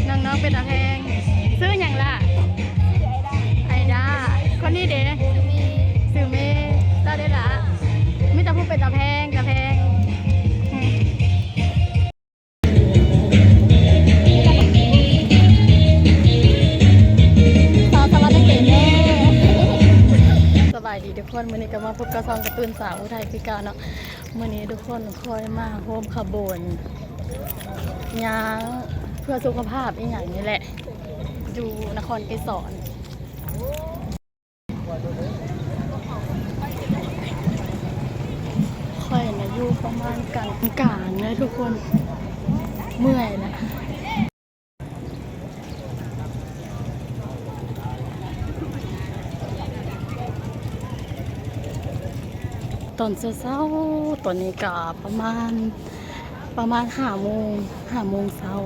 ນ້ອງໆເປັນຕາແພງ. ຊື່ຫຍັງລະ? ຊື່ໄອດາ. ໄອດາ. ຄົນນີ້ເດ? ຊື່ເມ. ເຈົ້າເດລະ? ມີແຕ່ຜູ້ເປັນຕາແພງ ຕາແພງ. ສາວສະຫວັນນະເຂດເດີ. ສະບາຍດີທຸກຄົນ, ມື້ນີ້ກໍມາພົບກັບຊ່ອງກາຕູນສາວຜູ້ໄທຄືເກົ່າເນາະ. ມື້ນີ້ທຸກຄົນຂ້ອຍມາຮ່ວມຂະບວນຍ່າງເພື່ອສຸຂະພາບອີ່ຫຍັງນີ້ແຫຼະ ຢູ່ນະຄອນໄກສອນ. ຂ້ອຍນະຢູ່ປະມານກາງກາງເດີທຸກຄົນ, ເມື່ອຍລະ. ຕອນເຊົ້າໆ ຕອນນີ້ກະປະມານ ປະມານຫ້າໂມງ ຫ້າໂມງເຊົ້າ.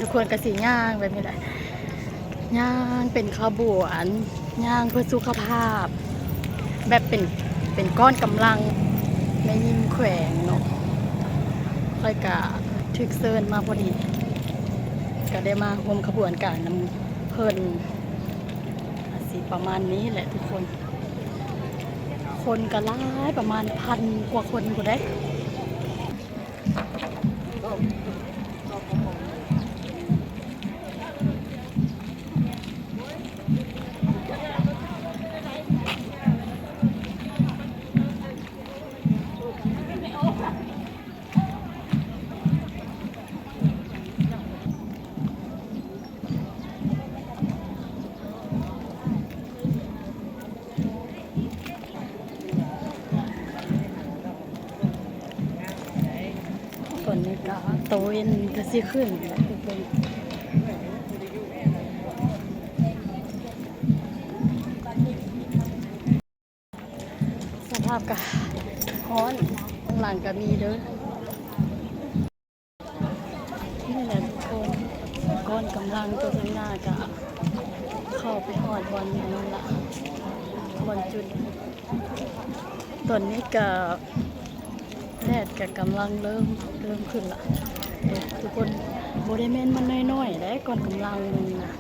ທຸກຄົນກະຊິຍ່າງແບບນີ້ແຫຼະ ຍ່າງເປັນຂະບວນ ຍ່າງເພື່ອສຸຂະພາບ ແບບເປັນ ເປັນກ້ອນກຳລັງ. ແມ່ຍິງແຂວງເນາະ, ຂ້ອຍກະຖືກເຊີນມາພໍດີ ກະໄດ້ມາຮ່ວມຂະບວນການນຳເພິ່ນ. ອາດຊິປະມານນີ້ແຫຼະທຸກຄົນ, ຄົນກໍຫຼາຍ ປະມານພັນກວ່າຄົນພຸ້ນເດ້. ຕອນນີ້ກະຕາເວັນກະຊິຂຶ້ນແລ້ວທຸກຄົນ. ສະພາບກະຮ້ອນ, ຂ້າງຫຼັງກະມີເດີ. ນີ້ແຫຼະທຸກຄົນ, ກ້ອນກຳລັງໂຕຂ້າງໜ້າກະເຂົ້າໄປຮອດບ່ອນນັ້ນລະ, ບ່ອນຈຸດ. ຕອນນີ້ກະແດດກະກຳລັງເລີ່ມ ເລີ່ມຂຶ້ນລະທຸກຄົນ. ບໍ່ໄດ້ແມ່ນມັນນ້ອຍໆເດ້ ກ້ອນກຳລັງໜຶ່ງນະ.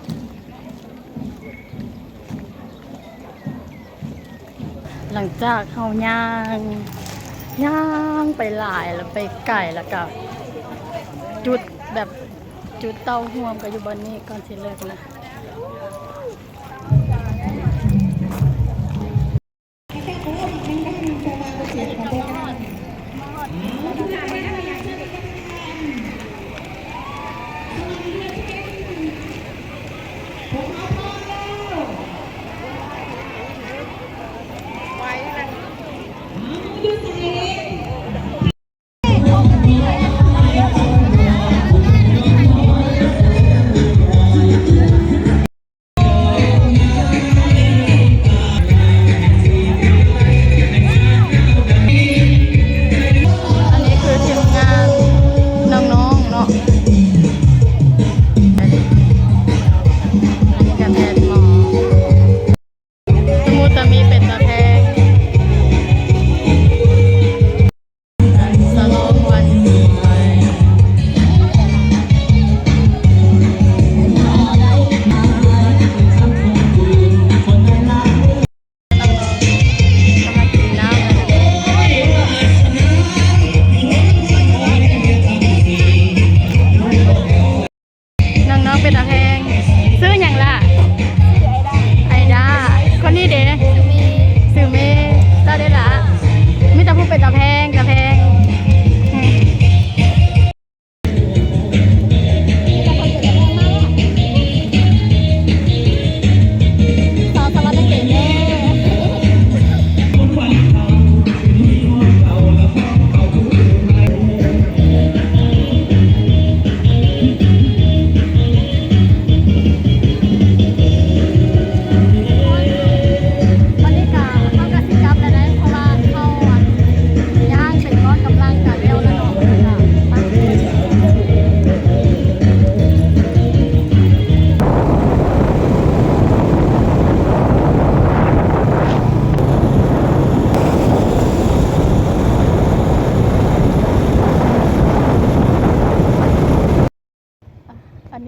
ຫຼັງຈາກເຮົາຍ່າງ ຍ່າງໄປຫຼາຍລະ ໄປໄກລະກະ ຈຸດແບບ ຈຸດເຕົ້າຮ່ວມກະຢູ່ບ່ອນນີ້ກ່ອນຊິເລີກນະ. ອັນນີ້ຄືທີມ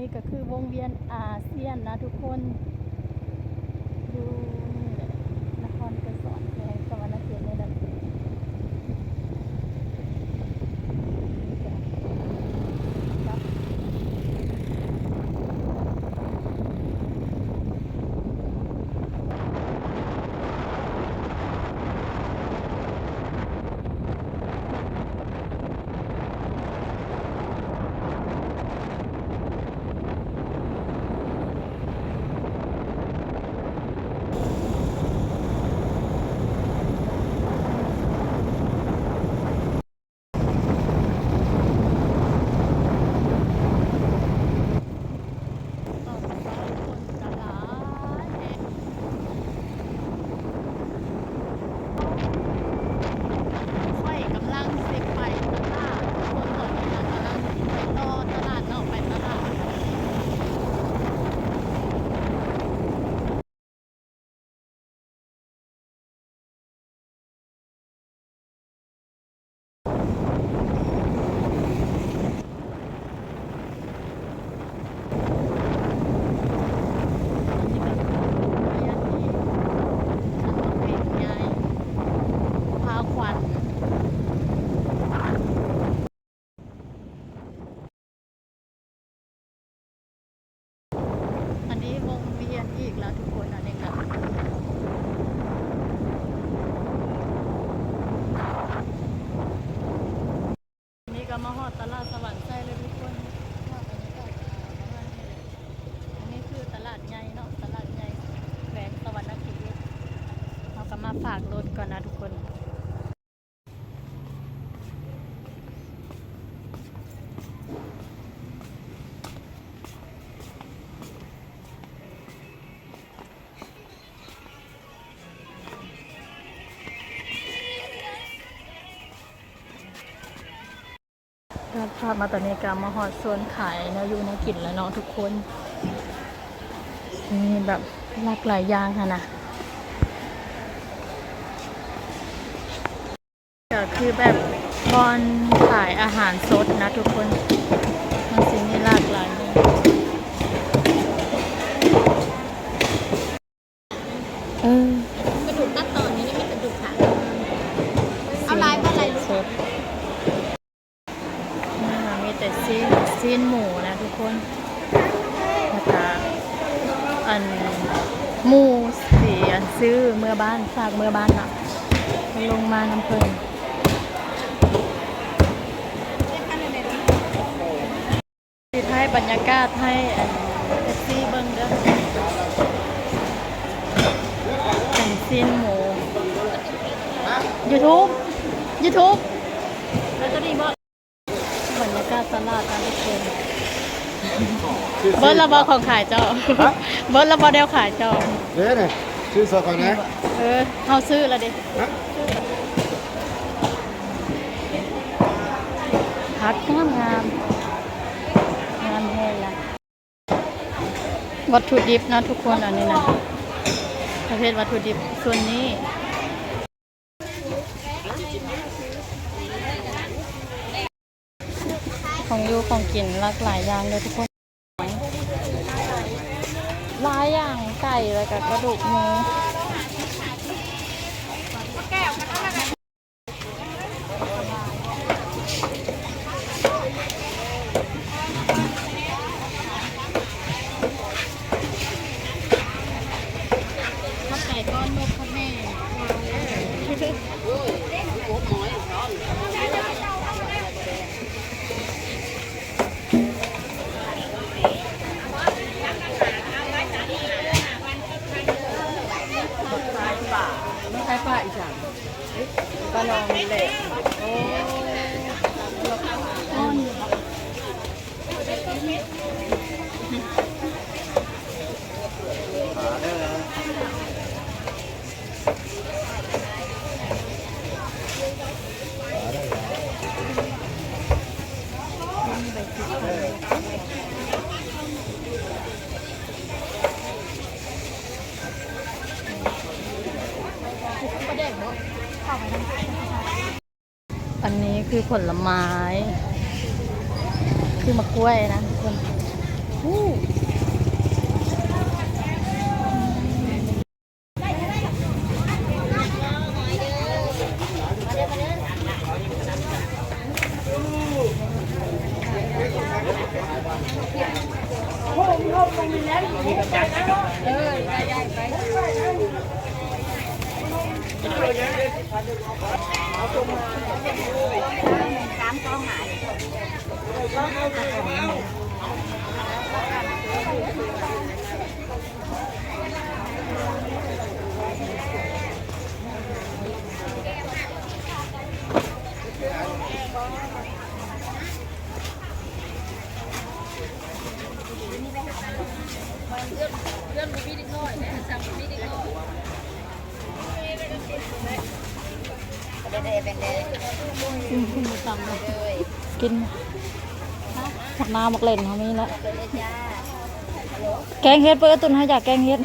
ນີ້ກໍຄືວົງວຽນອາຊຽນນະທຸກຄົນ ຢູ່ນີ້ແຫຼະ ນະຄອນໄກສອນ ແຂວງສະຫວັນນະເຂດນີ້ແຫຼະ. ຂ້ອຍກຳລັງຊິໄປຕະຫຼາດ ທຸກຄົນ ຕອນນີ້ນະ ກຳລັງຊິໄປຕໍ່ຕະຫຼາດເນາະ ໄປຕະຫຼາດ. ອັນນີ້ວົງວຽນອີກແລ້ວທຸກຄົນ ອັນນີ້ກະ ນີ້ກະມາຮອດຕະຫຼາດສະຫວັນໄຊແລ້ວທຸກຄົນ ພາບບັນຍາກາດກະປະມານນີ້ແຫຼະ. ອັນນີ້ຄືຕະຫຼາດໃຫຍ່ເນາະ ຕະຫຼາດໃຫຍ່ແຂວງສະຫວັນນະເຂດ. ເຮົາກະມາຝາກລົດກ່ອນນະທຸກຄົນ. ຕັດພາບມາຕອນນີ້ກະມາຮອດໂຊນຂາຍແນວຢູ່ແນວກິນແລ້ວເນາະທຸກຄົນ. ມີແບບຫຼາກຫຼາຍຢ່າງຫັ້ນນະ. ກະຄືແບບບ່ອນຂາຍອາຫານສົດນະທຸກຄົນ ມັນຊິມີຫຼາກຫຼາຍ. ເອີ ກະດູກຕັດຕອນນີ້ ນີ້ມັນກະດູກຂາ ເອົາຫຼາຍບໍ່ຫຼາຍລູກ ສົດ. ນີ້ນະ ມີແຕ່ຊີ້ນ ຊີ້ນໝູນະທຸກຄົນ ແລ້ວກະອັນ ໝູຊິອັນຊື້ເມືອບ້ານ ຝາກເມືອບ້ານເນາະ ລົງມານຳເພິ່ນ. ຊິຖ່າຍບັນຍາກາດໃຫ້ອັນ ເອັຟຊີ ເບິ່ງເດີ ເປັນຊີ້ນໝູ ຢູທູບ ຢູທູບ ແລ້ວໂຕນີ້ບໍ່? ບັນຍາກາດຕະຫຼາດນະທຸກຄົນ. ເບິດແລ້ວບໍ່ຂອງຂາຍເຈົ້າ? ຮະ? ເບິດແລ້ວບໍ່ແນວຂາຍເຈົ້າ? ເດ້ນີ້ ຊື້ຊອຍຂ້ອຍແດ່. ເອີ ເຮົາຊື້ແລ້ວເດ້. ຮະ? ຜັກງາມໆ ງາມແຮງນະ. ວັດຖຸດິບເນາະທຸກຄົນ ອັນນີ້ນະ ປະເພດວັດຖຸດິບສ່ວນນີ້ ຂອງຢູ່ຂອງກິນຫຼາກຫຼາຍຢ່າງເດີທຸກຄົນ ຫຼາຍຢ່າງ ໄກ່ ແລ້ວກະກະດູກໝູ. ມັນຄ້າຍປາອີ່ຫຍັງ? ປາລອງນີ້ແຫຼະ. ໂອ້ ອັນນີ້ຄືຜົນລະໄມ້ ຄືໝາກກ້ວຍນະທຸກຄົນ. ກິນໝາກນາວໝາກເລັ່ນເຮົາມີແລ້ວ. ແກງເຫັດ ເປີດຕຸ່ນໃຫ້ ຢາກແກງເຫັດ.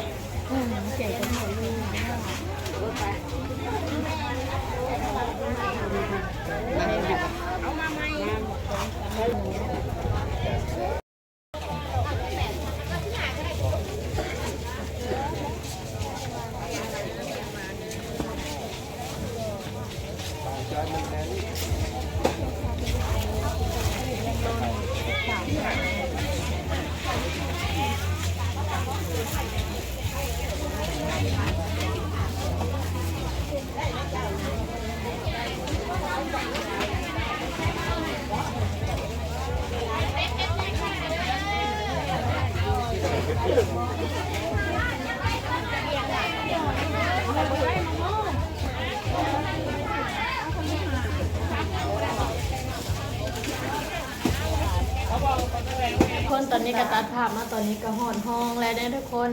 ທຸກຄົນ ຕອນນີ້ກໍຕັດພາບມາ ຕອນນີ້ກໍຮອດຫ້ອງແລ້ວເດ້ທຸກຄົນ.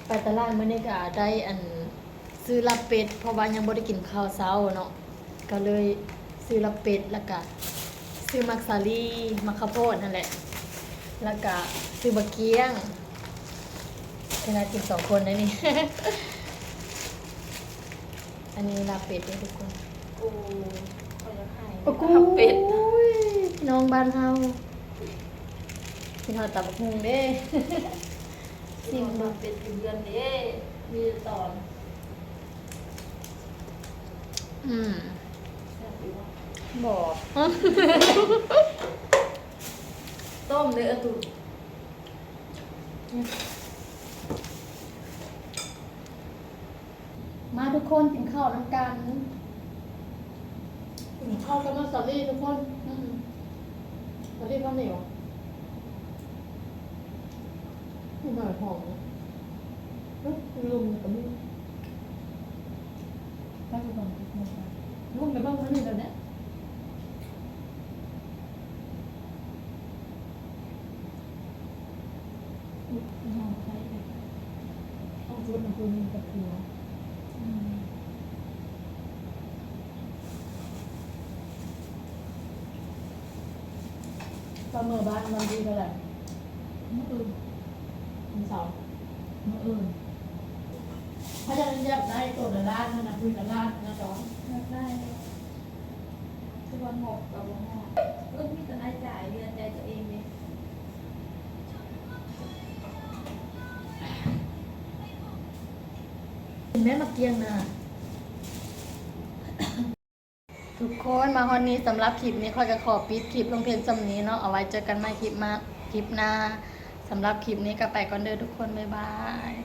ໄປຕະຫຼາດມື້ນີ້ກໍໄດ້ອັນ ຊື້ລາບເປັດ ເພາະວ່າຍັງບໍ່ໄດ້ກິນເຂົ້າເຊົ້າເນາະ ກໍເລີຍຊື້ລາບເປັດ ແລ້ວກະຊື້ໝາກສາລີ ໝາກເຂົ້າໂພດຫັ້ນແຫຼະ ແລ້ວກະຊື້ບັກກ້ຽງ ເວລາກິນສອງຄົນໄດ໋ນີ້. ອັນນີ້ລາບເປັດເດ້ທຸກຄົນ. ໂອ້ ຂ້ອຍຢາກໃຫ້ ໂອ້ໂຫ ລາບເປັດ ພີ່ນ້ອງບ້ານເຮົາ ກິນຮອດຕຳບັກຫຸ່ງເດ້. ຊິມເບິ່ງ ເປັດຢູ່ເຮືອນເດ້ ມີຕອນ ອືມ ແຊບຢູ່ບໍ່? ບໍ່ ຕົ້ມເດ້ອະຕຸ່ນ. ມາທຸກຄົນ ກິນເຂົ້ານຳກັນ. ກິນເຂົ້າກັບມາສາລີທຸກຄົນ. ອືມ ສາລີເຂົ້າໜຽວ ກິນຫອຍຫອມ. ເອີ ລົມກໍມີ ຕັ້ງກ່ອນ ລົມໄປເບິ່ງທາງນີ້ແລ້ວແຫຼະ. ອຸ້ຍ ນ້ອງໄປເລີຍ ຕ້ອງຊົດນ້ຳເພິ່ງນີ້ກັບຕົວ. ອືມ ປາເມີບ້ານວັນທີເທົ່າໃດ? ມື້ອື່ນ ວັນເສົາ ມື້ອື່ນ. ເຂົາເຈົ້າຍັງຢາກໄດ້ໂຕລະລ້ານຫັ້ນນະ ພື້ນລະລ້ານຫັ້ນນະດອນ. ຢາກໄດ້ ແຕ່ວ່າງົບກໍບໍ່ຮອດ. ເອີ ມີແຕ່ລາຍຈ່າຍ ເຫຼືອໃຈຕົວເອງເດ້. ກິນແມ່ໝາກກ້ຽງນາ. ທຸກຄົນ ມາຮອດນີ້ ສຳລັບຄລິບນີ້ ຂ້ອຍກໍຂໍປິດຄລິບລົງພຽງສ່ຳນີ້ເນາະ. ເອົາໄວ້ເຈີກັນໃໝ່ຄລິບມາ ຄລິບໜ້າ. ສຳລັບຄລິບນີ້ກໍໄປກ່ອນເດີທຸກຄົນ ບາຍບາຍ.